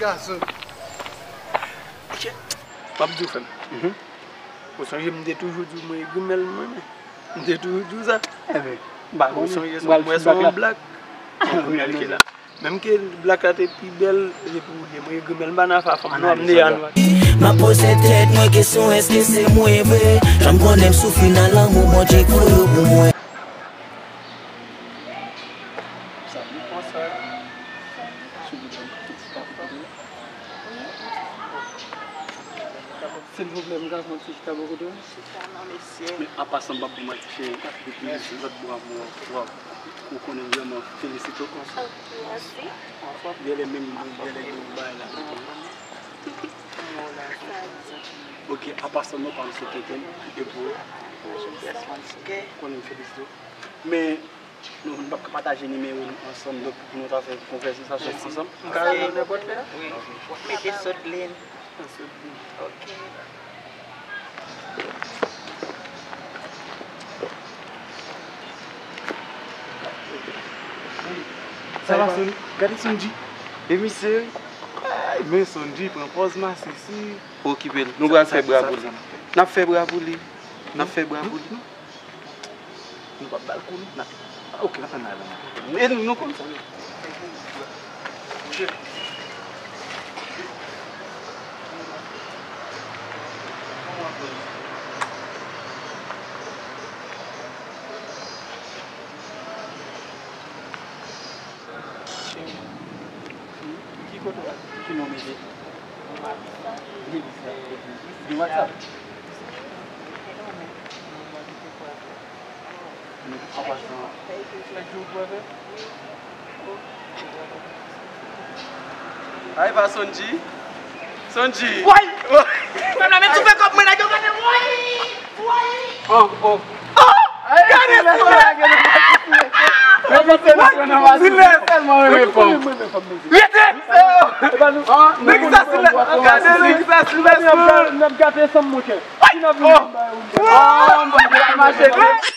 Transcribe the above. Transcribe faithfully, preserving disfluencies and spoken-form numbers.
Gason. M ap di w, frè m. Ou sonje m te toujou di w mwen e grimèl mwen renmen. M te toujou di w sa. Enben, m pa konn. Ou sonje sa, mwen se yon blak. Menm ke blak la te pi bèl, se pou ou li ye. Mwen e grimèl, m pa nan afè fanm nwa, m neye a nwa. M ap poze tèt mwen kesyon, èske se mwen vre? Jan m konnen m soufri nan lanmou, Bondye voye w pou mwen. Silvouplè, m ka pran ti chita bò kote w? Chita non, mesye. Men an pasan, m p ap ba w manti, cheri, depi lòt bò a mwen, waw, ou konnen m vrèman felisite w konsa. Ok, mèsi. Genlè menm, genlè gen yon bagay la. Ok, an pasan, non pa m se Kevin, epi w konnen m felisite w. Men, nou, nou p ap ka pataje nimewo nou ansanm, donk, pou nou ta fè konvèsasyon ansanm. M ka rele w nenpòt lè? Wi. Mete sòt lin. Sòt lin. Ok. Sa va, Sonji? Gade Sonji. E misye, wi. Ay, men Sonji pran pòz masisi. Okipe l. Nou pral fè bra pou li. N ap fè bra pou li. N ap fè bra pou li. Nou p ap ba l kou, non? N ap, ah, ok, n ap ann ale. E nou, nou konn sa, wi. Ki kote w ap? Ki non w mete? Gen WhatsApp? Ay, pa Sonji. Sonji. Woy! Mwen la, men toufe kòb mwen la, yo gade, woy! Woy! Oh, oh. Oh! Gade sa! Silè! Rete! Nèg sa silè! Gade nèg sa silè! N ap gate ansanm, monchè. Oh! Oh!